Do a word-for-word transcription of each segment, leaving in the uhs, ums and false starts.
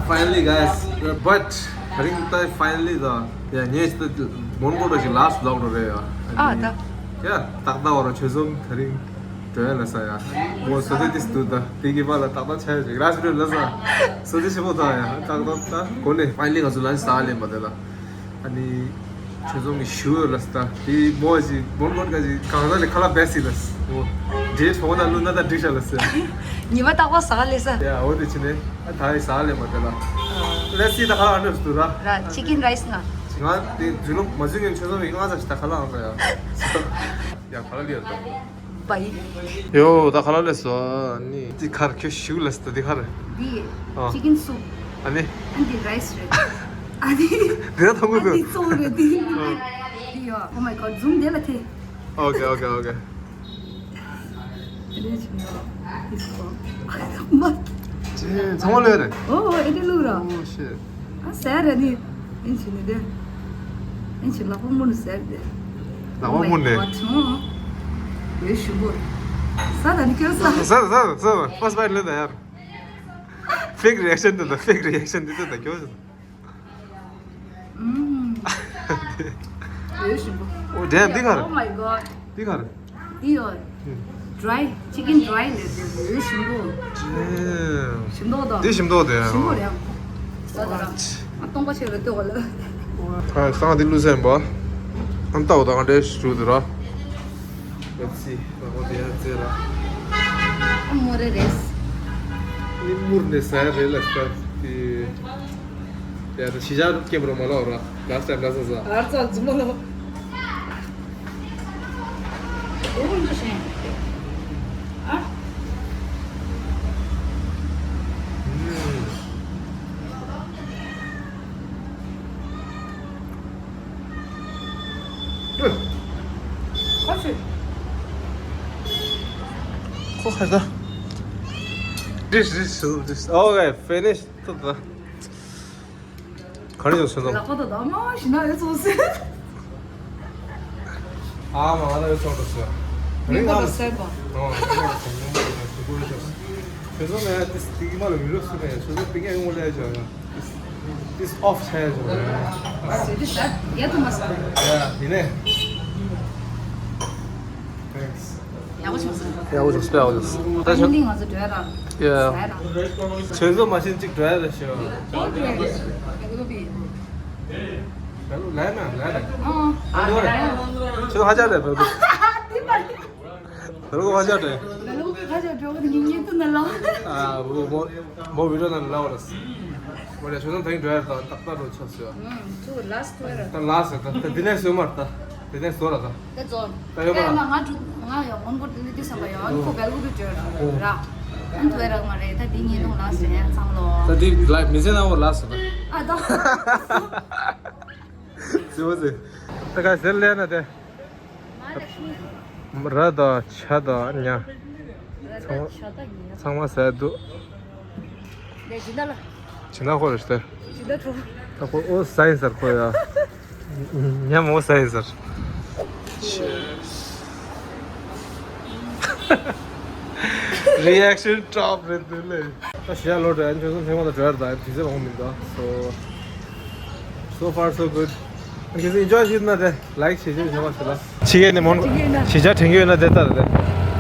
Finally, guys, but དེ་རིང་ད་finally ད་ཡ་ངས་ད་མོན་གྷོ་ད་ཅིག་last vlog རེད་ཡ། ཨ་ད། ཡ་ཏག་ཏག་བར་ཆོས་འཛོམས་དེ་རིང་འགྲོ་ཡ་ལ་ས་ཡ། མོ་བཟོ་ལྟ་དེ་སུ་ད་དེ་གི་བར་ལ་ཏག་ཏག་ཆ་ཡ་ཅིག་last video ལ་ས་བཟོ་ལྟ་ཆེ་པོ་ད་ཡ་ཏག་ཏག་ད་གོ་ནས་finally ང་ཚོ་lunch ཟ་ལེན་པ་དེ་ལ། ཨ་ནི་ཆོས་འཛོམས་ཀྱི་ཞུ་ལ་ས་ད་དེ་མོ་ཅིག་མོན་གྷོ་ད་ཅིག་གང་ཟག་ལས་ཁ་ལག་བེ་སི་ལ་ས་འོ་འདྲེ་གྲོགས་ད་ལུ་ན་ད་འགྲིག་ཤ་ལ་ས་ཡ། ཉི་མ་རྟག་པར་ཟ་ལེ་ས། ཡ་འོ་དེ་ཕྱིན་ནས་ཨ་ད་ཡི་ཟ་ལེ་མ་དེ་ལ། Let's see ད་ཁ་ལག་འདྲ་སུ་ར། ར་chicken rice ང་། ང་དེ་ཇུ་ལུག་མ་ཇུ་ངན་ཆོས་འཛོམས་ཡི་ང་ཚ་ཞིག་ད་ཁ་ལག་ཨང་ཡ། ཡ་ཁ་ལག་ལི་ཡ་ད། བའི། ཡོ་ད་ཁ་ལག་ལེ་སོ་ནི་དེ་ཁར་ཁྱོད་ཞུ་ལེ་སོ་དེ་ཁར། དེ་ཨ། chicken soup ཨ་ནི། ཨ་འདི་rice རེད། ཨ་ནི། དེ་ད་ཐོང་གི་འདུག་ཨ་འདི་གཙོ་བོ་རེད་དེ། དེ་ཡོ། Oh my god ཛུམ་དེ་ལ་ཐེ། Okay, okay, okay. རེད་ཅིག་ཡོད། དེ་སོ། མ། ཅེ་ཚང་མ་ལོས་རེད། ཨོ་ཨེ་དེ་ལུག་ར། Oh shit. ཨ་ཟེར་ར་ནི། ཨིན་ཆི་ནི་དེ། ཨིན་ཆི་ལག་པ་མུ་ནི་ཟེར་དེ། ལག་པ་མུ་ནི། ཨོ་མའི་གོཌ། འོད་ཞུ་བོ། ས་ད་ནི་ཁྱོད་ས། ས་ས་ས། First bite ལེན་ད་ཡར། Fake reaction དེ་ད། Fake reaction དེ་ད་ད་ཁྱོད། ཨུམ། འོད་ཞུ་བོ། Oh damn འདི་ག་རེད། Oh my god འདི་ག་རེད། འདི་ཡོད། Dry chicken dry ལས་དེ་འོད་ཞིམ་པོ། Damn. ཞིམ་མདོག་དང་། འདི་ཞིམ་མདོག་དེ། ཞིམ་པོ་རེད། ས་ད་ར། ཨ་སྟོང་པ་ཆེ་རེད་ལྟོས་ག་ལ། ཨ་སང་འདི་ལུས་སེམས་པ། ཨམ་ཏའོ་དང་འདྲེ་ཞུ་དུ་ར། Let's see. ལག་པ་དེ་ཡར་བཙལ་ར། ཨ་མོ་རེ་རེས། ནི་མུར་ནས་ཟ་ཡ་རེད་ལ་ས་དེ། ཡ་ད་ཕྱི་ཆར་སྐྱེམས་རོ་མ་ལོག་ར། Last time ལ་ས་ས། ཨར་ཙ་ཛུ་མ་ལོག་འོ་འདི་ཤེས། ཨ། ཁ་ཆུ། ཁོ་ཁ་ད། This, this, this. Okay, finish. ད་ད། ག་རེ་ཡོད་ཟེར་ན། ལག་པ་དང་དང་མ་ཞི་ན་ཡོད་ཚོ་ཟེར། ཨ་མ་ང་ལ་ཡོད་ཚོ་འགྲོ་ཟེར། མི་མགོ་དང་སེར་པ། ཨོ། ཁྱོད་ཚོ་ནས་ཏིས་ཏིག་མ་ལ་མི་ལོ་སུ་ནས་ཁྱོད་ཚོ་པིང་ཡ་ཡོང་བ་ལས་ཅོ་ཡ། ཏིས་ཏིས་ཨོཕ་ཆ་ཡ་ཅོ་ཡ། ཟེར་ཏིས་ཡ་ཏུ་མ་ཟེར། ཡ་ཡིན་ནས། Thanks. ཡག་པོ་བྱུང་སོང་། ཡག་པོ་བྱུང་སོང་། ཡག་པོ་བྱུང་སོང་། ད་ད་ཞོ། ནི་ང་ཚོ་འགྲོ་ཡ་ར། ཡ། ཟ་ཡ་ར། ཆོས་ཚོ་མ་ཤེས་གཅིག་འགྲོ་ཡ་ར་ཞོ། ཨོ་ཀེ། ལ་ལུ་བི། ལ་ལུ་ལ་ན་ལ་ལ། ཨོ། ཨ་འགྲོ་ར། ཆོས་ཧ་ཅང་རེད་བ། དེ་མ་རེད། ལ་ལུ་ཧ་ཅང་རེད། ལ་ལུ་ཧ་ཅང་འགྲོ་གི་ཉིན་ཉིན་དུ་ན་ལ། ཨ་བུ་མོ་མོ་བི་ཌིའོ་ན་ལ་བ་ར། མོ་རེ་ཆོས་ཚོ་ད་ཡིན་འགྲོ་ཡ་ར་ད་ཏག་ཏག་རོ་ཆོས་ཞོ། ཚུར་last ཐོས་ར། ད་last ད་ད་དེ་ནས་སོ་མར་ད་དེ་ནས་སོ་ར་ད། དེ་ཚོ། ད་ཡོད་པ་ལ། ང་ང་འགྲོ་ང་ཡང་མོན་གྷོ་ལི་ཏི་བསམ་པ་ཡང་ཨ་ཁོ་བེལ་ཀུ་པི་བྲོས་ར། ཨ་ཐོས་ར་མ་རེད་ད་དེ་ཉིན་ནང་last རེད་ཚང་ལོ། ད་དེ་ལ་མི་ཚེ་ནང་བ་last ད། ཨ་ད། ཟི་བ་ཟི། ད་ག་ཟེར་ལས་ན་དེ། མ་ལ་ཤི། ར་ད་ཆ་ད་ཉ། ཚང་མ་ཚང་མ་ཟ་འདུག་ལས་ཇི་འདྲ་ལ། ཇི་འདྲ་ཁོ་རེད་ཤི་ད། ཇི་འདྲ་ཁྲོ། ད་ཁོ་ཨོ་ཟ་ཡིན་ཟེར་ཁོ་ཡ། ཉམས་ཨོ་ཟ་ཡིན་ཟེར། Cheers. Reaction top རེད་འདུག་ལེ། ད་ཞི་ཡ་ལོ་དྲན་ཁྱོད་ཚོ་ཐེངས་མ་ད་དྲན་ད་དུས་ཚོད་ལོང་མི་འདུག So, so far so good. ཁྱོད་ཚོ་enjoy བྱེད་ན་དེ། Like བྱེད་རྒྱུ་བྱེད་མ་ཟེར་ལ། ཕྱི་རྒྱལ་ནས་མོན་གཞིས་ཆགས་དྲན་གྱི་ཡོད་ན་དེ་ལྟར་རེད།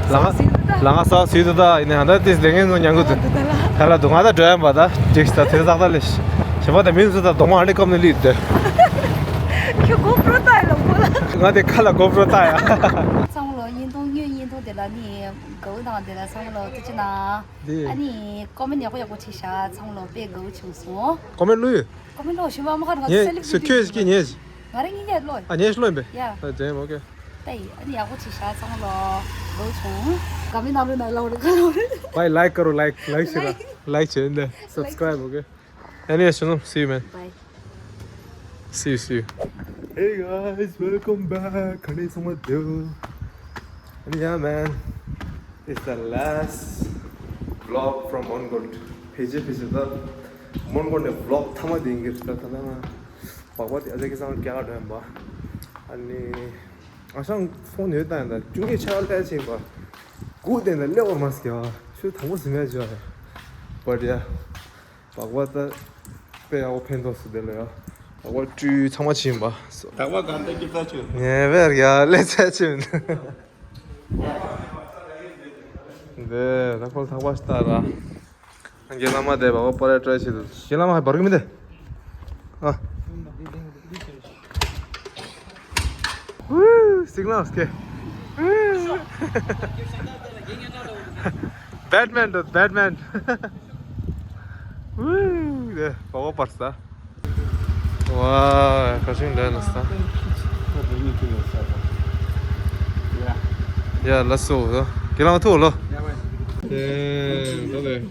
ལ་ང་ལ་ང་སོགས་སུས་དུ་ད་ཡིན་ནའང་ད་ཏིས་ལས་ངན་ཚོ་ཉང་གི་དུ་ད་ལ་དུ་ང་ད་འགྲོ་ཡམ་པ་ད་འགྲིག་ད་དེ་ཙག་ད་ལས་ཞེ་པ་ད་མིན་ཚོ་ད་གདོང་མ་ཨ་ནི་ཀམ་ནི་ལི་དེ། ཁྱོད་གོ་པྲོ་ད་ཡ་ལ་གོ་ལ། ང་དེ་ཁ་ལ་གོ་པྲོ་ད་ཡ། ཚང་ལོ་བརྙན་ཐུང་བརྙན་བརྙན་ཐུང་དེ་ལ་ནི་གའུ་དང་དེ་ལ་ཚང་ལོ་ཏི་ཅི་ན། དེ། ཨ་ནི་ཀོ་མེན་ཡག་པོ་ཡག་པོ་བྲིས་ཤག་ཚང་ལོ་དཔེ་གའུ་བྱུང་སོང་། ཀོ་མེན་བླུགས་ཡོད། ཀོ་མེན་ལོ་ཞུ་བ་མ་ཁར་ང་ཚོ་སེ་ལིག་ཉེ་སུ་ཁྱོད་ཀྱི་ཉེ་ཞི། ང་རང་ཉིད་ལས་ལོས། ཨ་ཉེ་ཞི་ལོས་པས། ཡ། ཨ་ཇེམ་ཨོ་ཀེ། ད་ཡི་ཨ་ནི་ཡག་པོ་བྱེད་ཤག་ཚང་ལོ། ལོ་ཆུང་། ག་མི་ནང་ལོ་ནང་ལོ་རེ་ག་ལོ་རེ། Bye like करो like like ཤི་ལ། Like བྱེད་འདི་subscribe okay. Anyway, Sunam, see you, man. Bye. See you, see you. Hey guys, welcome back. ག་འདྲ་ཚང་མ་བདེ་པོ། And yeah, man, it's the last vlog from Mongkot. ཕལ་ཆེར་ཕལ་ཆེར་ད་མོན་གྷོ་ནས་vlog མཐའ་མ་དེ་ཡིན་གྱི་རེད་ད། ད་ང་སྦག་སྦག་དེ་ཨ་ཅག་གི་སང་རྒྱ་གར་འགྲོ་ཡིན་པ། ཨ་ནི་ཨ་ཞང་ཕོན་ཡོད་ད་ཡིན་ད་ཅུང་གི་ཆ་ལས་ཕྱིན་པ། སྒུག་བསྡད་ད་སླེབས་པར་མ་སྐྱེ་བ་ཆུ་དང་པོ་ཟིན་མེད་བྱོས། But yeah. སྦག་སྦག་ད་དཔེ་ཡག་པོ་ཕན་ཐོགས་སུ་དེ་ལ་ཡ། སྦག་སྦག་བཀྲུས་ཚང་མ་ཕྱིན་པ། སྦག་སྦག་གང་ལྟར་སྐྱིད་པོ་བྱུང་། ངས་བེར་ཡ་ལས་ཚད་ཕྱིན། འདི་ད་ཁོ་ལ་ཐག་པ་ཞིག་བཏགས་ར། རྒན་བླ་མ་དེ་སྦག་སྦག་པར་ཡ་ཊ་རའེ་བྱེད་དུ། རྒན་བླ་མ་ཧ་འབར་གི་མི་འདི། ཨ། Woo! Signal, okay. Batman, dude, Batman. Woo! 네, 먹어봤어. 와, 가지고 내놨어. Yeah, let's go. Get on the tour, look. 네, 네, 네.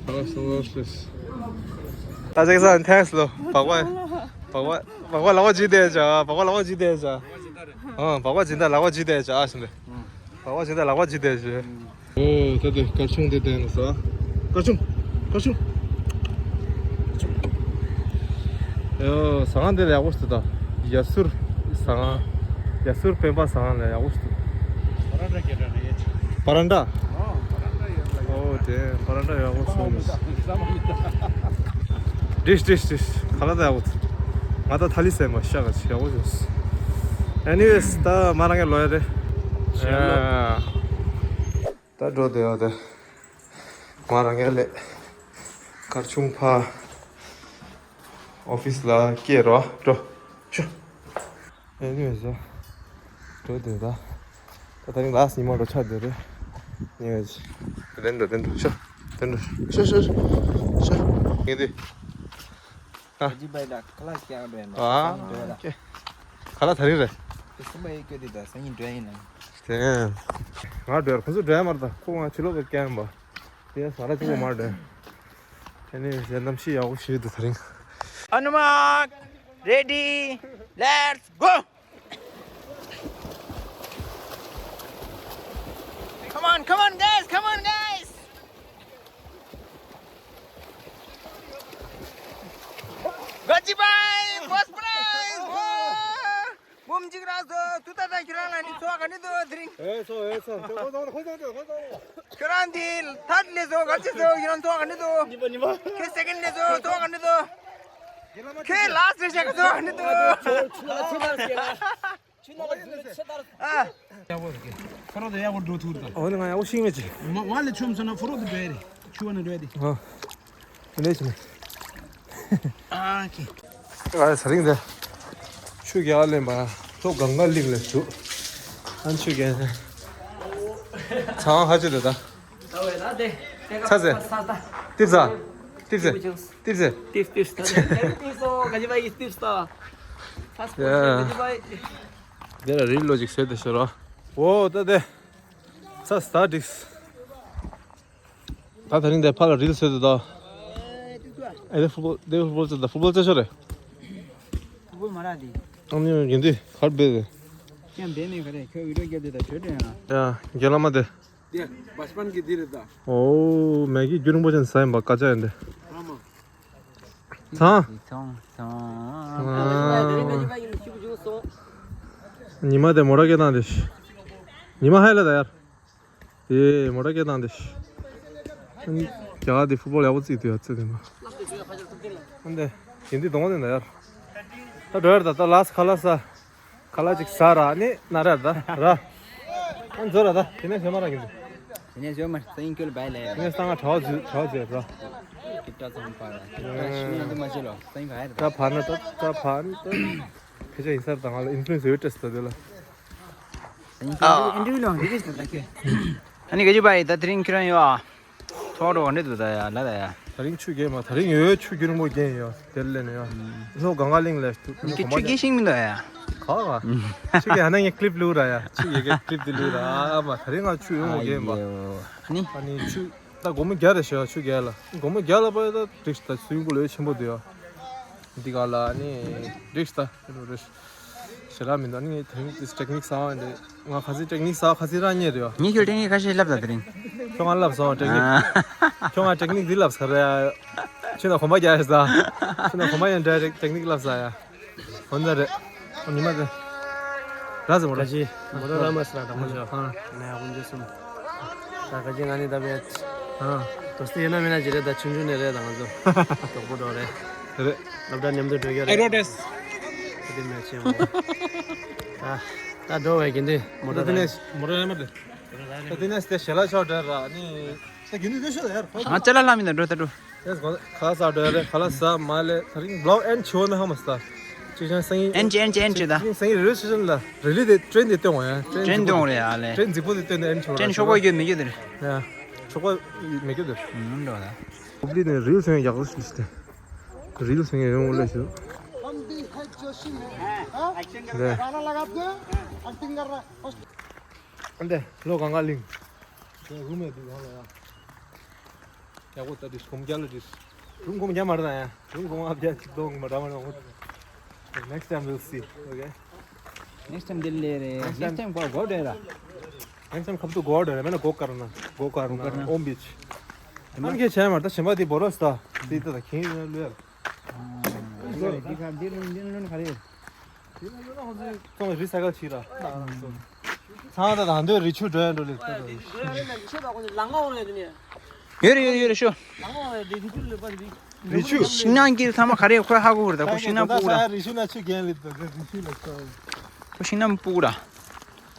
Thanks, lo. Bye-bye. Bye-bye. Bak bak, ལག་པ་འཇུས་བསྡད་བྱ། སྦག་སྦག་ལག་པ་འཇུས་བསྡད་བྱ། ཨ། སྦག་སྦག་སྦྱིན་བདག་ལག་པ་འཇུས་བསྡད་བྱ། ཨ་ཞིམ་པས། སྦག་སྦག་སྦྱིན་བདག་ལག་པ་འཇུས་བསྡད་བྱ། ཨོ་ད་དེ་སྐར་ཆུང་དེ་བསྡད་ན་ས། སྐར་ཆུང་། སྐར་ཆུང་། ཨོ་ཟ་ཁང་དེ་ལ་ཡག་པོ་ཞིག་འདུག་ད། ཡ་སུར་ཟ་ཁང་། ཡ་སུར་སྤེན་པ་ཟ་ཁང་ལ་ཡག་པོ་ཞིག་འདུག་པ་རན་ཌ། ཨོ་དེ་པ་རན་ཌ་ཡག་པོ་སོང་། ཌིཤ་ཌིཤ་ཌིཤ། ག་ལ་ད་ཡག་པོ། ང་ད་ཐ་ལི་སེ་མ་ཤ་ག་ཆེ་ཡག་པོ་བྱུང་། Anyways ད་མ་རང་གི་ལོ་ཡ་རེད། ད་འགྲོ་དེ་ཡོད་དེ། མ་རང་གི་ལས། སྐར་ཆུང་ཕ། ཨོ་ཕིས་ལ་སྐྱེལ་རོགས་འགྲོ། ཤོ། ཨེ་ནི་ཟོ། འགྲོ་དེ་ད། ད་ད་རིང་ལ་སི་ཉི་མ་འགྲོ་ཆགས་དེ་རེད། ཉེ་བའི་ཆེ། དེ་འགྲོ་དེ་འགྲོ་ཤོ། དེ་འགྲོ་ཤོ་ཤོ་ཤོ། ཤོ། ངས་དེ། ཨ། ཇི་བའི་ལ་ཁ་ལག་ཀྱང་འགྲོ་ཡིན་པ། ཨ། ཁྱེད། ཁ་ལག་ད་རིང་རེད། དེ་སུ་མ་ཡི་སྐྱོ་དེ་ད་སང་ཉིན་འགྲོ་ཡིན་ན། དེ། ང་འགྲོ་ཡར་ཁོ་ཚོ་འགྲོ་ཡ་མ་རེད་ད། ཁོ་ང་ཕྱི་ལོགས་ཀྱི་ཀེམ་པ། དེ་ས་ར་གཅིག་པོ་མ་འདྲ། དེ་ནས་ཟས་གནམ་གཤིས་ཡག་པོ་ཞིག་འདུག་ད་རིང་། Anumak, ready, let's go! Come on, come on, guys, come on, guys! Gachi bhai, first prize! Woo! འབུམ་གཅིག་རག་སོང་། ཐུགས་ད་ད་ཁྱོད་རང་ལ་ནི་ཚོགས་ག་ནི་འདུག་དེ་རིང་། ཨེ་ཚོགས་ཨེ་ཚོགས། ཁྱོད་ཁོ་ཚོ་ཁོ་ཚོ་ཁོ་ཚོ། ཁྱོད་རང་འདི་ཐར་ལས་སོང་ག་ཅི་སོང་། ཁྱོད་རང་ཚོགས་ག་ནི་འདུག་གཉིས་པ་གཉིས་པ། ཁྱོད་སེ་ཀེན་ལས་སོང་ཚོགས་ག་ནི་འདུག་ཁྱོད་ལ་སི་ཊི་ལས་ཞག་ཚོགས་ག་ནི་འདུག་ཨ། ཡག་པོ་རེད། ཁ་རོག་དེ་ཡག་པོ་འགྲོ་ཐུབ་རེད་ད། འོ་ན་ང་ཡག་པོ་ཤེས་མེད་ཅི། མ་མ་ལས་ཆོམ་སོང་ན་ཁ་རོག་དེ་འགྲོ་ཡ་རེད། ཆུ་བ་ན་འགྲོ་ཡ་དེ། ཨ། ལས་ཆི་མེད། ཨ་ཁེ། ཨ་ས་རིང་དེ། ཆུ་རྒྱག་ལེན་པ། ཐོ་གང་ག་ལིག་ལ་ཆུ། ཨན་ཆུ་རྒྱག་ཚང་ཧ་ཆུ་དེ་ད། ཚ་ཟེ། ཏིབ་ཟ། ཏིབ་ཟ། ཏིབ་ཟེ། ཏིབ་ཏིབ་ཏིབ་སོ་ག་ཅི་བ་ཡི་ཏིབ་སོ། ཡ། དེ་ལ་རིལ་ལོ་ཅིག་ཟེར་དེ་ཤོར་རོ། འོ་ད་དེ། ཚ་ཟ་འགྲིགས། ད་དེ་རིང་དེ་ཕ་ལ་རིལ་ཟེར་དེ་ད། ཨེ་དེ་ཕུ་བོལ་དེ་ཕུ་བོལ་ཙེ་ད་ཕུ་བོལ་ཙེ་ཤོར་རེད། ཕུ་བོལ་མ་ར་དེ། ཨ་ནི་ཡིན་དེ་གར་བེ་དེ། ཀྱང་བེ་མེད་ག་རེ་ཁྱོད་བི་ཌིའོ་རྒྱབ་དེ་ད་ཆོས་དྲན་ཡ། ཡ་རྒན་བླ་མ་དེ། དེ་བ་ཤ་པན་གི་དེ་རེད་ད། ཨོ་མེ་གི་རྒྱུན་རིང་པོ་ཅན་ཟ་ཡིན་པ་ཀ་ཅག་ཡིན་དེ། ཨ་མ། ཚང་། ཚང་ཚང་། ཉི་མ་དེ་མོ་ར་སྐད་བཏང་དེ་ཤི། ཉི་མ་ཧའི་ལ་ད་ཡར། དེ་མོ་ར་སྐད་བཏང་དེ་ཤི། རྒྱ་གར་དེ་ཕུ་བོལ་ཡག་པོ་བརྩིས་དུས་ཡ་བརྩིས་དེ་མ། ཨ་འདི། ཡིན་དེ་གདོང་བ་དེ་ན་ཡར། ད་འགྲོ་ཡར་ད་ད་ལ་སི་ཁ་ལག་ཟ། ཁ་ལག་ཅིག་ཟ་ར་ནི་ན་ར་ད་ར། ཨ་འཛོ་ར་ད་དེ་ནས་ཟོས་མ་ར་གི་འདུག་དེ་ནས་ཟོས་མ་སང་ཉིན་ཁྱོད་ལ་བའི་ལས། དེ་ནས་སང་ང་གྲྭ་བ་འཛོ་གྲྭ་བ་འཛོ་ར། ཀི་ཏྲ་ཚང་པ་ར་ཀི་ཏྲ་ཤི་ཡང་དུ་མ་བྱེད་ལོ་སང་ཉིན་བའི་ར་ད། ད་བར་ན་ད་ད་བར་ན་ད་ཕལ་ཆེར་ཡིན་ས་ར་ད་ང་ལ་ཨིན་ཕུ་ལུ་ཨེན་སི་ཡོད་སྤྲད་ས་ད་དེ་ལ། ཨིན་ཊར་བིའུ་ལོ་འདི་གིས་ད་ཁྱོད། ཨ་ནི་ག་ཅི་བ་ཡི་ད་དེ་རིང་ཁྱོད་རང་ཡོད་ཨ། ཐོག་འགྲོ་ག་འདྲ་འདུག་ད་ཡ་ལ་ད་ཡ། ད་རིང་ཆུ་རྒྱས་མ་ད་རིང་ཡོད་ཆུ་རྒྱུན་རིང་པོ་རྒྱས་ཡོད་དེར་ལས་ནས་ཡོད། ལྷོ་གངས་དཀར་གླིང་ལས་ཐུག་ནི་ཁྱོད་ཆུ་རྒྱས་ཤིང་མི་འདུག་ཡ། ག་ག་ཆུ་རྒྱས་ཧ་ན་ངས་ཀི་ལིབ་བླུགས་ར་ཡ་ཆུ་རྒྱས་ཀྱི་ཀི་ལིབ་དེ་བླུགས་ར་ཨ་མ་ད་རིང་ང་ཆུ་ཡོང་བ་རྒྱས་མ། ཨ་ནི། ཨ་ནི་ཆུ་ད་སྒོར་མོ་བརྒྱ་རེ་ཞོ་ཆུ་རྒྱས་ལ་སྒོར་མོ་བརྒྱ་ལ་པ་ཡ་ད་འགྲིག་ད་སུའི་མགོ་ལོས་ཆེན་པོ་འདུག་ཡ། འདི་ག་ལ་ཨ་ནི་འགྲིག་ད་རེ་རེ། ཞེ་དྲག་མི་འདུག་ཨ་ནི་ངས་དེ་རིང་ཏིས་ཊེག་ནིག་ཟ་བ་འདི་ང་ཁ་སི་ཊེག་ནིག་ཟ་ཁ་སི་རང་རྙེད་རེད་བ། ངས་ཁྱོད་ཊེག་ནིག་ཁ་ཤས་བསླབ་ད་དེ་རིང་། ཁྱོད་ང་བསླབ་སོང་ཊེག་ནིག་ཨ། ཁྱོད་ང་ཊེག་ནིག་འདི་བསླབ་ས་རེད། ཁྱོད་ན་གོམ་པ་རྒྱག་ཡ་ཟ། ཁྱོད་ན་གོམ་པ་ཡང་འདྲ་རེད་ཊེག་ནིག་བསླབ་ས་ཡ། འོ་ན་རེད། ཨ་ཉི་མ་དེ། ར་ཟེར་མོ་ར། ཀ་ཅི། མོ་ར་ར་མ་སི་ར་དང་མོ་ཅོ། ཨ། ནས་ཧུན་ཇེ་སུམ། ད་ཀ་ཅི་ང་ནི་ད་བེད། ཨ། དོ་སྟེ་ཡོད་ན་མེད་ན་ཅི་རེད། ད་ཆུང་ཆུང་ནས་རེད། ད་ང་ཚོ་གྲོགས་པོ་འགྲོ་རེད། རེད། སློབ་གྲྭ་མཉམ་དུ་འགྲོ་རྒྱུ་རེད། ཨེ་རོ་ཏེས། ཁ་དེ་མེད་ཆེ་མོ། ད་ད་འགྲོ་བའི་གིན་དེ་མོ་ད་ཊ་དེ་ནས་མོ་ཊ་མ་དེ། ད་དེ་ནས་དེ་ཞལ་ལག་ཆོག་འདྲ་ར་ནི། ད་གིན་དེ་ཤོད་ཡར། ང་ཅ་ལག་ལྷ་མི་ད་འགྲོ་ད་འགྲོ། ཁ་ས་འགྲོ་རེད། ཁ་ལག་ཟ་མ་ལེ། ད་རིང་བློག་ཨེན་ཆོ་ན་ཧ་མ་སྟ། ཅི་ཅང་སང་ཨེན་ཅི་ཨེན་ཅི་ཨེན་ཅི་ད། སང་རེ་ལི་སི་ཊེ་ཤན་ལ་རེ་ལི་དེ་ཊེན་དེ་སྟོན་བ་ཡ། ཊེན་སྟོན་རེད་ཨ་ལེ། ཊེན་རྫིག་པོ་དེ་སྟོན་དེ་ཨེན་ཆོ་ཊེན་ཤོག་པ་ཡོད་མི་ཡོད་དེ་རེད། ཡ། ཤོག་པ་མི་ཡོད་དེ། ཨུམ་འགྲོ་ད། ཧུབ་ལི་ནས་རི་ལ་སོང་ཡག་ལ་ཤི་སྟེ། རི་ལ་སོང་ཡ་ཡོང་ལ་ཤི། ལེ། ཨ་འདེ་ལོ་གང་ག་ལིང་། རུ་མེད་དུ་གང་ལ་ཡ། ཡག་པོ་ལྟ་དུས་གོམ་རྒྱག་ལ་དུས། རུང་གོམ་རྒྱག་མ་རེད་ན་ཡ། རུང་གོམ་ཨ་བརྒྱ་ཆིག་སྟོང་མ་འདྲ་མ་རེད་འོང་། Next time we'll see. Okay. Next time དེ་ལས་རེད། Next time for go there. Next time come to go there. མེད་ན་གོ་ཀར་ན། གོ་ཀར་ན། ཨོམ་བིཆ། ཨམ་ཁེ་ཆེ་མར་ད་ཞེན་པ་དེ་བོ་རོ་སྟ། དེ་ད་ད་ཁེ་ཡོད་ལུས། འདི་ག་འདི་རུང་འདི་རུང་ག་རེ། ཁོང་རི་སའི་ཀལ་བྱས་ར། ཚང་ད་ད་འདོད་རི་ཆུ་འགྲོ་ཡ་འགྲོ་ལེ། ཡོད་རེད་ཡོད་རེད་ཡོད་རེད་ཤོ། རི་ཆུ། ཤིང་ནགས་དཀྱིལ་ཚང་མ་ག་རེ་ཁོས་ཧ་གོ་གི་རེད། ད་ཁོ་ཤིང་ནགས་སྤུ་གུ་ར། རི་ཆུ་ན་ཆུ་རྒན་ལེ་ད་རི་ཆུ་ལ་ཁོ་ཤིང་ནགས་སྤུ་གུ་ར། ར།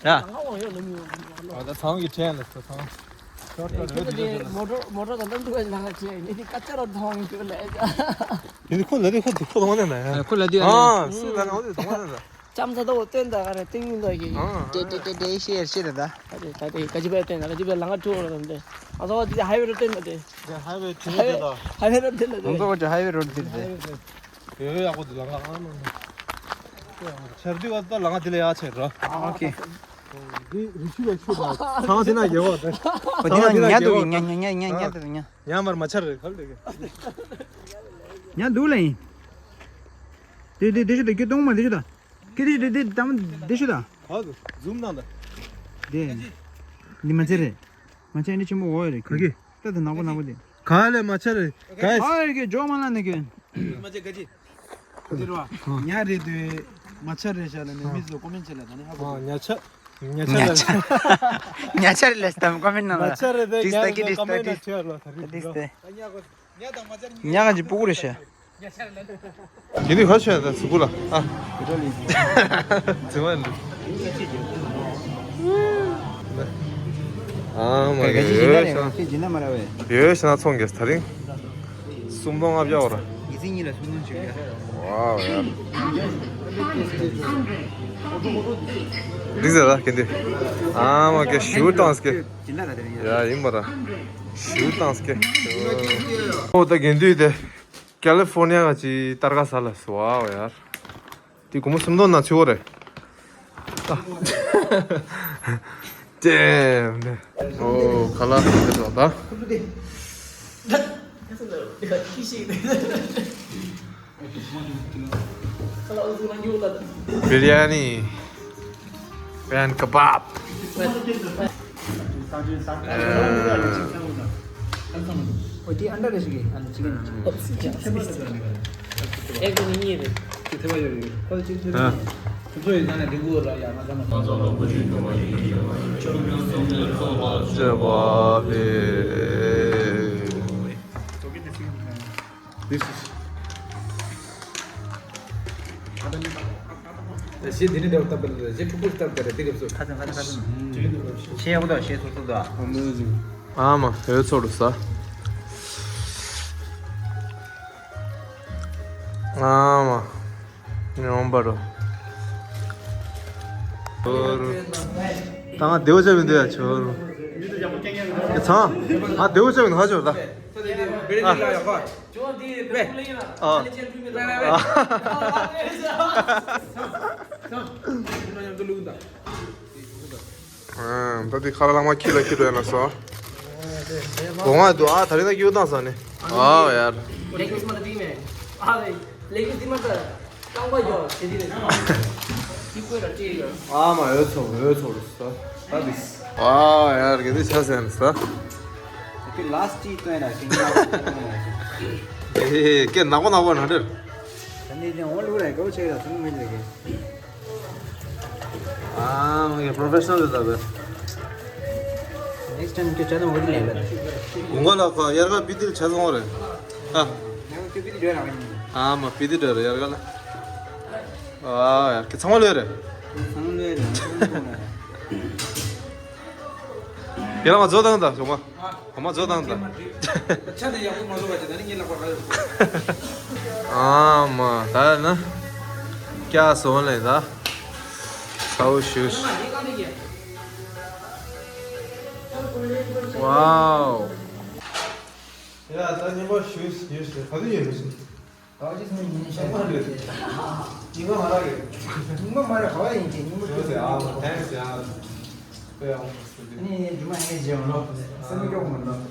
ཨ་ད་ཚང་གི་ཁྲལ་ལ་ཚང་། མོ་ཊ་མོ་ཊ་དང་ལམ་འགྲོ་བའི་ནང་ལ་ཁྲལ་ཡིན་ནི་ཀ་ཅ་ར་མཐོང་གི་ལ། ཡིན་ཁོ་ལ་དེ་ཁོ་དེ་ཁོ་དང་ནས་ན་ཡ། ཁོ་ལ་དེ་ཨ་སུ་ལ་ན་འོ་དེ་དང་ནས་ན། ལྕམ་ཚ་དོ་སྟོན་ད་ག་རེ་ཏིང་ཡིན་དོ་གི། ཨ་ཏེ་ཏེ་ཏེ་ཏེ་ཤེར་ཤེར་ད། ད་དེ་ད་དེ་ག་ཅི་བས་སྟོན་ད་ག་ཅི་བས་ལང་ང་ཁྲོ་ར་དང་དེ། ཨ་ཚོ་དེ་ཧའི་ཝེ་རོ་སྟོན་ད་དེ། དེ་ཧའི་ཝེ་ཁྲོ་དེ་ད། ཧའི་ཝེ་རོ་དེ་ལ་དེ། ང་ཚོ་ཀྱི་ཧའི་ཝེ་རོ་དེ་དེ། ཡོད་ཡོད་ཡག་པོ་དེ་ལ་ང་ཨ་ནོ་ནོ། ཆར་དུས་བ་ད་ལ་ང་དེ་ལ་ཡག་ཆེ་ར། ཨ་ཨོ་ཁེ། དེ་རི་ཆུ་ལ་ཆུ་ད། ཚང་དེ་ན་རྒྱལ་བ་ད། ཁོ་དེ་ན་ཉ་དུ་ཉ་ཉ་ཉ་ཉ་ཉ་དུ་ཉ། ཉ་མར་མ་ཆར་རེད་ག་ལེ་ག། ཉ་དུ་ལ་ཡིན། དེ་དེ་དེ་ཤུ་ད་ཀྱི་གཏོང་མ་དེ་ཤུ་ད། ཀྱི་དེ་ཤུ་དེ་དེ་དམ་དེ་ཤུ་ད། ཧ་གི་ཛུམ་ནང་ད། དེ། འདི་མ་ཆར་རེད། མ་ཆར་འདི་ཆེན་པོ་འོ་རེད་ག་གི། ད་དེ་ནག་པོ་ནག་པོ་དེ། ག་ལེ་མ་ཆར་རེད་ག། ཨ་རེ་གི་ཇོ་མ་ལ་ནི་གི། མ་ཆར་ག་ཅི། ཉ་རེད་དུས་མ་ཆར་རེད་ཤག་ལ་ནི་མི་ཚོ་ཀོ་མེན་ཆེ་ལ་ད་ནི་ཧ་གོ། ཉ་ཆ། ཉ་ཆ་ཉ་ཆ་ཉ་ཆ་རེད་ལ་སྟམ་ཀོ་མེན་ནང་ལ། མ་ཆར་རེད་དེ་ཏིས་ཉ་ད་ཀི་རེད་ཏིས་ཀོ་མེན་ད་ན་ཏིས། ཆེར་ལ་ད་རེད་ཏིས་ཏེ། ཉ་ག་ཅི་སྤུ་གུ་རེད་ཤག། དེ་དུས་ཧ་ཤོད་ད་སུ་གུ་ལ་ཨ། ཙི་མ་ལི། ཨ་མ་ག་གི་ཅི་ཡོད་ན་ཤག་ཅི་ཅི་ན་མ་ར་བས། ཡོད་ཤག་ན་ཚོང་གི་ད་རིང་། སུམ་སྟོང་ལྔ་བརྒྱ་འོ་ར། ཡི་ཚིག་གཉིས་ལ་སུམ་སྟོང་བཅུ་བརྒྱ། ཝའོ་ཡ། འདི་ཟེར་ད་གན་དུ། ཨ་མ་ག་ཞུ་བཏང་སྐད། ཡ་ཡིན་པ་ར། ཞུ་བཏང་སྐད། ཨོ་ད་གན་དུ་དེ། ཀ་ལི་ཧྥོར་ནི་ཡ་ག་ཅི་ཏར་ཀ་ས་ལ་སུ་ཝའོ་ཡ། དེ་སྒོར་མོ་སུམ་སྟོང་ན་ཆུ་བོ་རེད། ཅེམ། ཨོ་ཁ་ལག་དེ་ཚོ་ད། བི་རི་ཡ་ནི། པན་ཀ་བབ། ཨོ་དེ་ཨན་ཌར་རེ་ཞིག་གི་ཨན་ཅི་ཀན་ཅི། ཨེག་ནི་གཉིས་རེད། This is གཞི་འདི་ནས་འདྲ་བ་བཏབ་པ་ལ་གཞི་ཕྲུ་གུ་བཏབ་པ་རེད་དེ་སྐབས་སུ། ཁ་ཚང་ཁ་ཚང་ཁ་ཚང་། ཤེས་ཡག་པོ་འདུག་ཤེས་སོ་སོ་འདུག Amazing. ཨ་མ་ཧེ་ཚོ་རུ་ས། ཨ་མ་ཉོན་པ་རུ། ད་ང་བདེ་བོ་བྱས་མི་འདུག་ཡ་ཆོ་རུ། ཚང་ང་བདེ་བོ་བྱས་མི་འདུག་ཧ་ཆོ་ད། ཨ། ཨ། ད་དེ་ཁ་ལ་ལང་མ་ཁྱི་ལ་ཁྱི་འགྲོ་ཡ་ན་སོ། གོང་ང་འདུག་ཨ་ད་རེས་ན་ཁྱི་བཏང་ས་ནི། ཨ་ཡར། ལེགས་མ་ད་དེ་མེད། ཨ་རེད། ལེགས་དེ་མ་ད། རྐང་པ་ཡོད་དེ་དེ་རེད། ཁྱི་ཀོས་ལ་སྤྲད་ཡོད། ཨ་མ་འོད་ཚོ་འོད་ཚོ་རུ་སོ། ད་དེ། ཨ་ཡར་གི་དེ་ཆ་ཟེར་ན་སོ། ཁྱི་ལ་སི་ཊི་བཏོན་ན་ཁྱི་ལ་སི་ཊི་བཏོན་ན། ཨེ་ཀེ་ནག་པོ་ནག་པོ་ན་འདྲ། ད་ནི་དེ་འོང་ལུགས་ར་གོ་ཆེ་ར་ཚང་མི་ལེགས། ཨ་མ་གི་པྲོ་ཕེ་ཤ་ནལ་རེད་ད་བས། Next time ཁྱོད་ཅག་ནང་འོ་དེ་ལས་ལ། དགུན་ཁ་ལ་ཁོ་དབྱར་ཁ་སྤི་ཏིར་ཆ་ཚང་བ་རེད། ཨ། ཡང་ཁྱོད་སྤི་ཏི་འགྲོ་ར། ཨ་མ་སྤི་ཏི་འགྲོ་ར་དབྱར་ཁ་ལ། ཨ་ཡར་ཁྱེད་ཚང་མ་ལོས་རེད། ཚང་མ་ལོས་རེད། ཁྱེད་རང་ང་ཛོ་དང་ད་ཞོགས་མ། ཨ་མ་ཛོ་དང་ད། ཆ་དེ་ཡག་པོ་མ་བཟོ་བ་ཅིག་ད་ནི་ངས་ལབ་པ་ར། ཨ་མ་ད་ན། ཀྱ་སོང་ལེ་ད། ཚའོ་ཤུ་ཤུ། ཝའོ། ཡ་ད་ཉི་མ་ཤུ་ཤུ་ཤུ་ཤུ་ག་དུས་ཡོད་མི་ཤེས། ད་ཅི་སོང་ཉིན་ཤ་མ་རེད། ཉི་མ་མ་རག་གི། ཉི་མ་མ་རེད་ག་བ་ཡིན་གྱི་ཉི་མ་ཤུ་ཤུ་ཤུ། ཨ་མ་ཐེངས་ཡ། དཔེ་ཡག་པོ་ཟེར་གི། ནི་ཉི་མ་ངས་བརྗེད་འོང་ལོ། སེམས་སྐྱོ་མི་འདུག་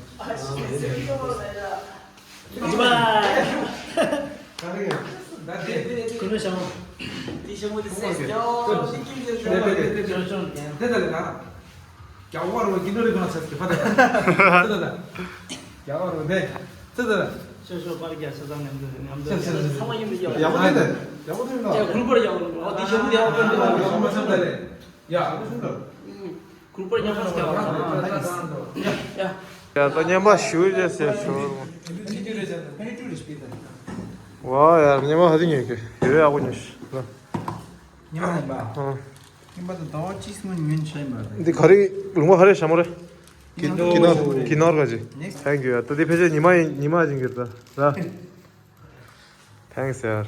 ཡ། ད་ཉན་པ་ཞུ་རེད་ཟེར་ཞུ། ཝ་ཡ། ཉན་པ་ཧ་ཅང་ཉན་གི་ཡོད། ཡག་པོ་ཉོས་ཤི། ཉན་པ་ཡིན་པ། ཨ། ཉན་པ་དང་ཟླ་བ་གཅིག་སྔོན་ཉོས་ཤ་ཡིན་པ་རེད། འདི་ག་རེ་ལུང་པ་ག་རེ་ཞྭ་མོ་རེད། ཀི་ནོར་ཀི་ནོར་ག་ཅི། Thank you ཡ། ད་འདི་ཕལ་ཆེར་ཉི་མ་ཡིན། ཉི་མ་ཡིན་གྱི་རེད་ད་ར། Thanks ཡར།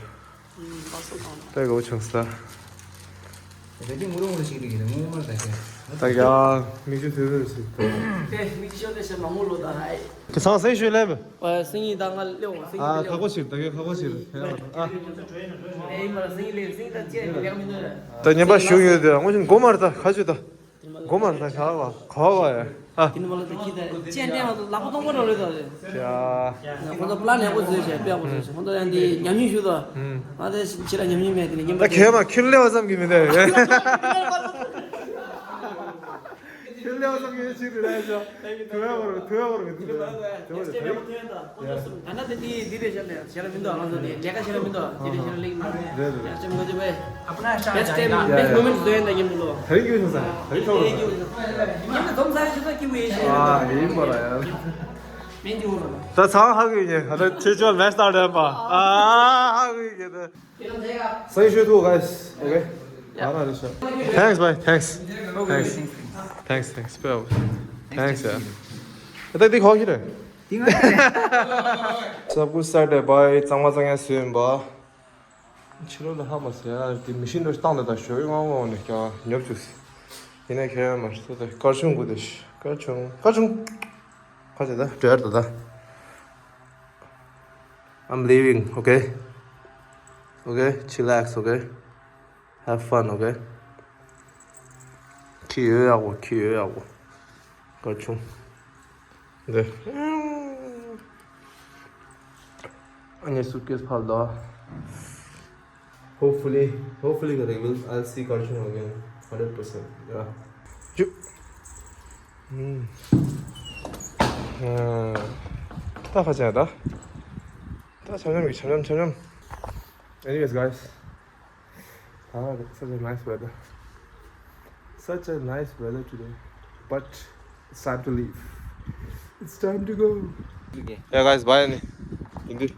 དཔེ་དགའ་པོ་བྱུང་ས། རེ་ཅིག་ངུ་རུ་ངུ་རུ་ཞིག་རེད། ངུ་མ་ད་ཤེས། ད་ཡ་མིག་ཆུ་ཐིལ་ཐིལ་ཞིག་ད། དེ་མིག་ཆུ་ཤོར་ཏེ་ཤེས་མ་ངུ་ལོ་ད་ཧའི། ཁྱེད་ཚང་སེང་ཞོལ་ལེབ། ཨ་སེང་ཡིན་ད། ང་ལེའོ་སེང་ཡིན་ཨ་ལེའོ། ཁག་པོ་ཞིག་ད་གས་ཁག་པོ་ཞིག་རེད། ཨེ་ཡིན་པ་ལ་སེང་ཡིན་ལེ། སེང་ཡིན་ད་ཅེ་ལེགས་མི་འདུག་ར། ད་ཉན་པ་ཞུ་ཡོད་དེ་ངོ་ཤེས་མགོ་མར་ད་ཁ་ཆུ་ད། མགོ་མར་ད་ཁ་བ་ཁ་བ་ཡ། ཨ། ཁྱེད་ནི་མ་ལ་ད་ཁྱི་ད་ཅན་ཏན་བ་ད་ལག་པ་སྟོང་པ་རོ་རེད་ད་རེད། ཡ། ཁོ་ད་པླན་ཡག་པོ་བཟོས་ཤག་དཔེ་ཡག་པོ་བཟོས་ཤག་ཁོ་ད་ཡང་འདི་ཉམས་མྱོང་ཞུ་ད། ང་ད་ཕྱི་ལ་ཉམས་མྱོང་མེད་དེ་ནི་ཉན་པ་ད་ཁྱེད་མ་ཁྱེད་ལེ་བ་ཙམ་གྱི་མི་འདུག་ཁྱེད་ལེ་བ་ཙམ་གྱི་ཆིག་ཏུ་རེད་ཤག་ཐུ་བ་བོར་ཐུ་བ་བོར་གི་ཐུ་བ་བོར་གི། ད་ན་དེ་དེ་དེ་རེད་ཤག་ནས་ཤེས་ར་མི་འདུག་ང་ཚོ་དེ་ལས་ཀ་ཤེས་ར་མི་འདུག་དེ་རེད་ཤེས་ར་ལེགས་མ་རེད། རེད་རེད། ཡ་ཅེ་མོ་ཅེ་བས། अपना शहर best time, जाएगा। Best moment ཟེར་ཡ་ད་ཉིན་དུ་ལོ། ད་རིང་གི་ཡོད་སོང་ས། ད་རིང་ཐོག་ལ་ཉིན་དུ་ཚོམ་ས་ཡ་ཤི་ས་ཀི་བུ་ཡེ་ཤི། ཨ་ཡིན་པ་ར་ཡ། མིན་དུ་ལོ། ད་ཚང་ཧ་གི་ཉེ་ད་ད་ཆེ་ཆོ་མེ་སྟར་དེ་པ། ཨ་ཧ་གི་ཉེ་ད། Thank you too, guys. Okay. Thanks, bye. Thanks. Thanks. Thanks, thanks. Thanks, yeah. ད་འདི་ཁོ་ཤི་རེད། ས་ཀུ་སར་དེ་བའི་གཙང་མ་གཙང་ཡ་སུན་པ། ཕྱི་ལོགས་ལ་ཧ་མ་སེ་ཡ། དེ་མི་ཤིན་ཏུ་བཏང་ནས་ད་ཞོ་ཡི་དབང་དབང་ནས་ཀྱང་ཉོབ་བཅུག་ཡིན་ན་ཁྱེད་མ་ཤི་ད་སྐར་ཆུང་དགུ་དེ་ཤི། སྐར་ཆུང་། སྐར་ཆུང་། ཁ་ཆེ་ད་འབྲེལ་ད་ད། I'm leaving, okay? Okay? Chillax, okay? Have fun, okay? ཁྱི་ཡོད་ཡག་པོ། ཁྱི་ཡོད་ཡག་པོ། སྐར་ཆུང་། འདི། ཨ་ནི་སུཊ་ཀེས་ཕར་ལ། Hopefully, hopefully, I'll see སྐར་ཆུང་again, hundred percent. Yeah. ཇུ། ཨུམ། ཨ། ད་ཁ་ཆེ་ད། ད་འཆམ་འཆམ་གི་འཆམ་འཆམ་འཆམ་འཆམ། Anyways, guys. Ah, such a nice weather. Such a nice weather today. But it's time to leave. It's time to go. Okay. Yeah, guys, bye. Indu.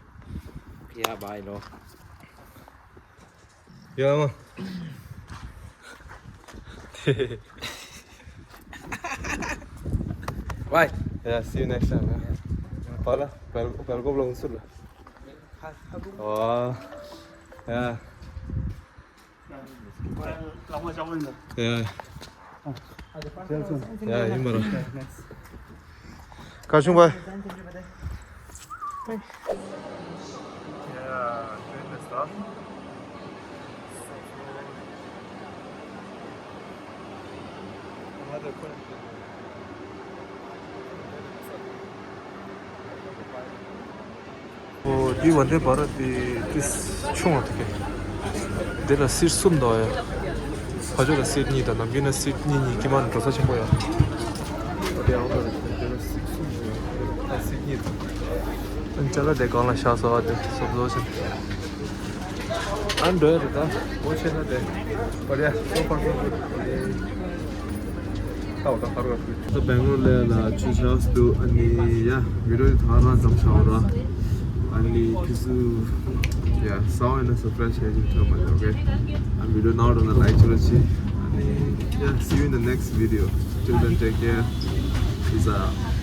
Yeah, bye, no. Yeah, man. Bye. Yeah, see you next time. Yeah. Pala, pel pel ko blong sul. Oh. Yeah. Yeah. Yeah, ཡིན་པ་རེད། སྐར་ཆུང་པ། འོ། འདི་བ་འདི་བར་འདི་ཏིས་ཆུང་བ་དེ་གས། འདི་ལ་སིཊ་གསུམ་འདུག་ཡ། ཕ་ཕྱོགས་ལ་སིཊ་གཉིས་དང་ནམ་རྒྱུན་ན་སིཊ་གཉིས་གཉིས་ཀྱི་མ་འགྲོ་ས་ཆེན་པོ་ཡ། འདི་ཨང་ལ་འདི་ལ་སིཊ་གསུམ་འདུག་ཡ། ཨ་སིཊ་གཉིས་འདུག་ཨ་ཅ་ལག་དེ་སྒང་ལ་བཞག་སོང་བ་དེ་བཟོ་བཟོ་ཆེན། ཨ་འགྲོ་ཡ་རེད་ད། འོ་ཆེ་ན་དེ། But yeah, so far so good. ད་བེང་ལོར་ལ་ཆུ་ཆགས་འདུག་ཨ་ནི་ཡ་བི་ཌི་ཡོ་དེ་ད་རང་ཙམ་བྱ་བ་ར། ཨ་ནི་ཕི་སུ་ཡ་སའོ་ཨེ་ན་སབ་སི་ཀ་རའིབ་བྱས་ཅིག་ཐོན་མ་ཡོང་། ཨོ་ཁེ། ཨ་བི་ཌི་ཡོ་ནང་རོ་ན་ལའིཀ་བྱོས་རོགས་གྱིས། ཨ་ནི་yeah, see you in the next video. Till then, take care. Peace out.